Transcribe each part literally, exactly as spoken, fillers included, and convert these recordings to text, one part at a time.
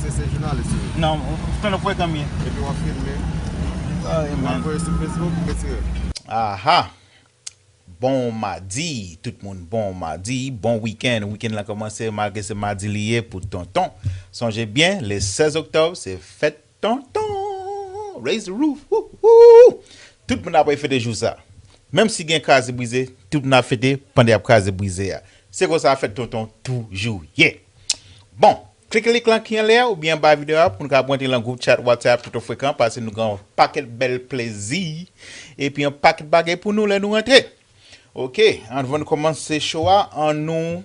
Se jounalis ou ye? Non, tonton frekan m ye. Epi w ap filme? Ah, w ap voye sou Facebook, ou retire? Aha. Bon madi tout moun, bon madi, bon wikenn. Wikenn lan kòmanse malgre se madi li ye pou tonton. Sonje byen, le sèz oktòb se fèt tonton. Raise the roof. Wou, wou. Tout moun ap fete jou sa. Menm si gen kraze brize, tout moun ap fete pandan y ap kraze brize a. Se konsa fèt tonton toujou ye. Bon, klike link lan ki anlè a oubyen anba videyo a pou nou ka rantre nan gwoup chat WhatsApp Tonton Frekan, paske nou gen yon pakèt bèl plezi epi yon pakèt bagay pou nou lè nou rantre. Oke, anvan nou kòmanse show a, annou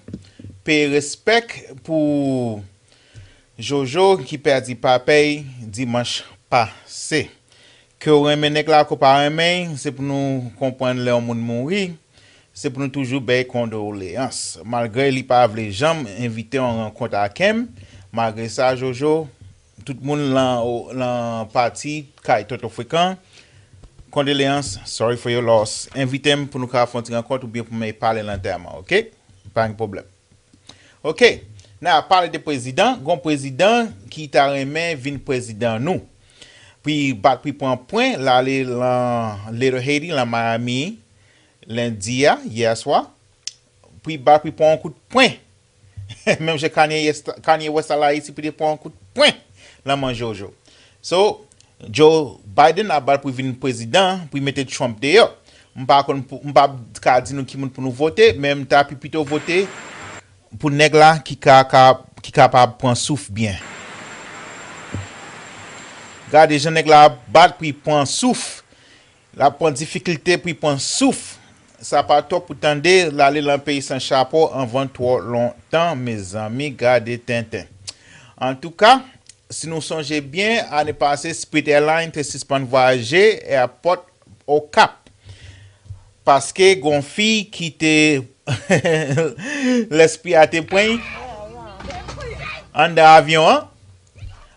peye respè pou Jojo ki pèdi papa'y dimanch pase. Ke w renmen nèg la, ke w pa renmen, se pou nou konprann lè yon moun mouri, se pou nou toujou bay kondoleyans. Malgre li pa vle janm envite yon rankont ak M, malgre sa, Jojo, tout moun lan, lan pati kay Tonton Frekan, kondoleyans, sorry for your loss. Envite m pou nou ka fè yon ti rankont oubyen pou m pale nan antèman, oke? Pa gen pwoblèm. Oke, n a pale de prezidan, gon prezidan ki ta renmen vin prezidan nou. Pou l bat pou l pran pwen, l ale lan Little Haiti, lan Miami, lendi a, yè swa. Pou l bat pou l pran yon kout pwen. Menm jan Kanye West, Kanye West al Ayiti pou l te pran yon kout pwen lan men Jojo. So, Joe Biden ap bat pou l vin prezidan, pou l mete Trump deyò. M pa konn pou, m pa ka di nou ki moun pou nou vote, men m ta pi pito vote pou nèg la ki ka, ka, ki kapab pran souf byen. Gade jan nèg la ap bat pou l pran souf. L ap pran difikilte pou l pran souf. Sa pa twòp pou tande, l ale lan peyi san chapo anvan twò lontan, mezanmi, gade tenten. Antouka, si nou sonje byen, ane pase, Spirit Airlines te sispann vwayaje èpòt Okap. Paske gon fi ki te lespri a te pran anndan avyon an,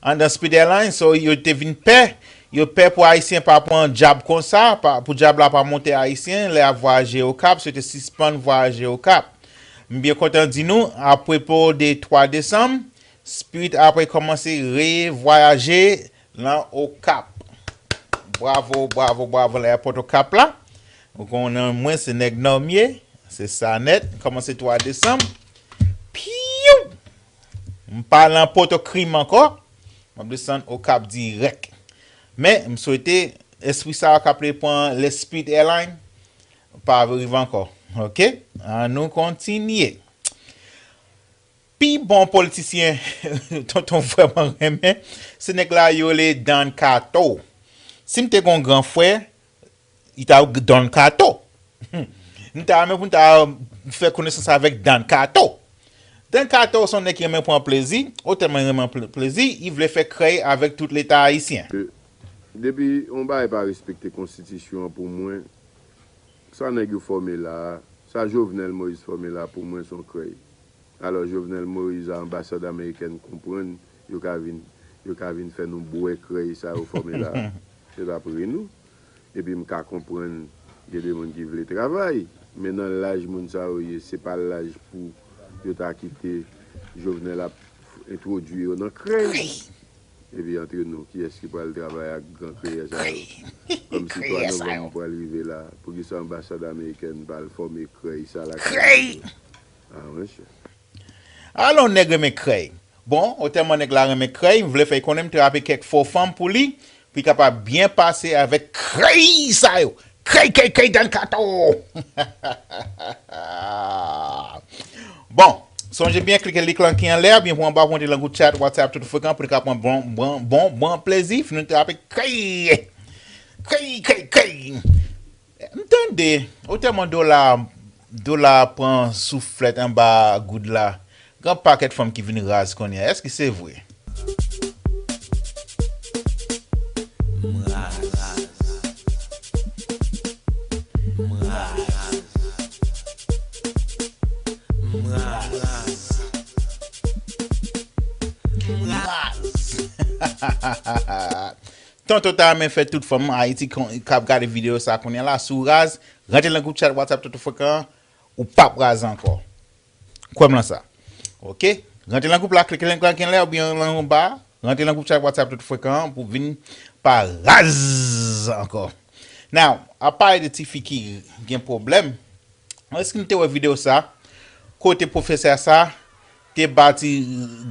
anndan Spirit Airlines, so yo te vin pè. Yo pè pou Ayisyen pa pran djab konsa, pa, pou djab la pa monte Ayisyen, lè y ap vwayaje Okap, so yo te sispann vwayaje Okap. M byen kontan di nou, aprepo de twa desanm, Spirit apre kòmanse revwayaje lan Okap. Bravo, bravo, bravo, lan èpòt Okap la. Ou konnen mwen se nèg Nò m ye, se sa nèt. Kòmanse twa desanm. Pyou! M pa lan Pòtokrim ankò. M ap desann Okap dirèk. Men, m swete espri sa a k ap pran lè Spirit Airlines pa rive ankò. Oke? Annou kontinye. Pi bon politisyen Tonton vrèman renmen, se nèg la yo rele Don Kato. Si m te gon gran frè, li ta Don Kato. M ta renmen pou m ta fè konesans avèk Don Kato. Don Kato se yon nèg ki renmen pran plezi, o tèlman li renmen pl-, plezi, li vle fè krèy avèk tout Leta ayisyen. Depi yon bagay pa respekte konstitisyon an, pou mwen, sa nèg yo fòme la a, sa Jovenel Moïse fòme la a, pou mwen, se yon krèy. Alò, Jovenel Moïse a anbasad amerikèn konprann, yo ka vin, yo ka vin fè nou bwè krèy sa yo fòme la a. Se pa pri nou. Epi m ka konprann gen de moun ki vle travay, men nan laj moun sa yo ye, se pa laj pou yo ta kite Jovenel ap entwodui yo nan krèy. Epi antre nou, kiyès ki pral travay ak gran kreyè sa yo? Kòmsi twa novanm pral rive la, poukisa anbasad amerikèn pa al fòme krèy sa lakay yo? Ah, monchè. Alon nèg renmen krèy. Bon, o tèlman nèg la renmen krèy, m vle fè konnen m trape kèk fo fanm pou li, pou li kapab byen pase avèk krèy sa yo. Krèy, krèy, krèy, Don Kato! Bon, sonje byen, klike link lan ki anlè, byen pou anba, pou antre lan gwoup chat WhatsApp Tonton Frekan, pou nou ka pran bon, bon, bon, bon plezi, fin nou trape krèy! Krèy, krèy, krèy! M tande, o tèlman dola, dola pran souflèt anba goud la, gen pakèt fanm ki vin raz kounye a. Èske se vre? M raz. M raz. M raz. M raz. Tonton ta renmen fè tout fanm Ayiti kon, k ap gade videyo sa kounye a la, si w raz, rantre nan gwoup chat WhatsApp Tonton Frekan an, ou p ap raz ankò. Kwè m lan sa. Oke? Rantre nan gwoup la, klike link la ki anlè oubyen lan anba. Rantre nan gwoup chat WhatsApp Tonton Frekan an pou vin pa raz ankò. Now, ap pale de tifi ki gen pwoblèm. Èske nou te wè videyo sa? Kote pwofesè sa te ba ti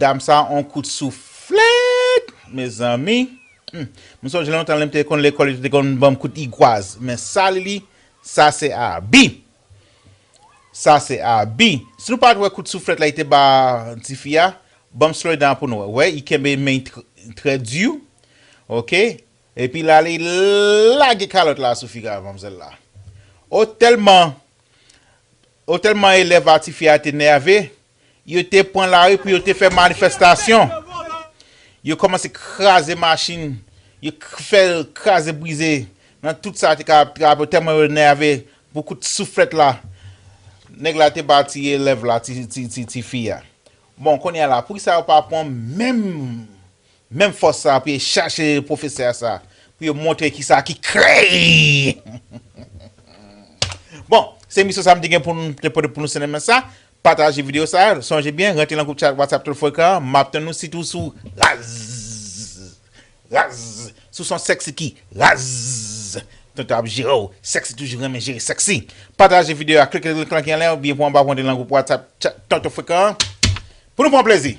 dam sa on kout souflèt, mezanmi. Hmm. M sonje lontan lè m te konn lekòl, yo te konn ban m kout igwaz. Men sa li li, sa se abi. Sa se abi. Si nou pa t wè kout souflèt la, li te ba tifi a, ban m slow down pou nou wè. Wè, li kenbe men li tr-, trè di. Oke? Epi la, li lage kalòt la sou figa manmzèl la. O tèlman, o tèlman elèv a tifi a te nève, yo te pran lari pou yo te fè manifestasyon. Yo kòmanse kraze machin, yo k-, fè kraze brize nan tout sa te ka, te ka, tèlman yo nève pou kout souflèt la. Nèg la te ba ti elèv la, ti, ti, ti, tifi a. Bon, kounye a la, poukisa yo pa pran menm, menm fòs sa pou yo chache pwofesè sa, pou yo montre kisa ki krèy? Bon, se emisyon sa m te gen pou nou, te pote pou nou semèn sa. Pataje videyo sa, sonje byen, rantre nan gwoup chat WhatsApp Tonton Frekan, m ap tann nou sitou sou raz. Raz. Sou son sèksi ki raz. Tonton ap jere w. Sèksi toujou renmen jere sèksi. Pataje videyo a, klike link lan ki anlè, oubyen pou anba pou antre nan gwoup WhatsApp chat Tonton Frekan an. Pou nou pran plezi.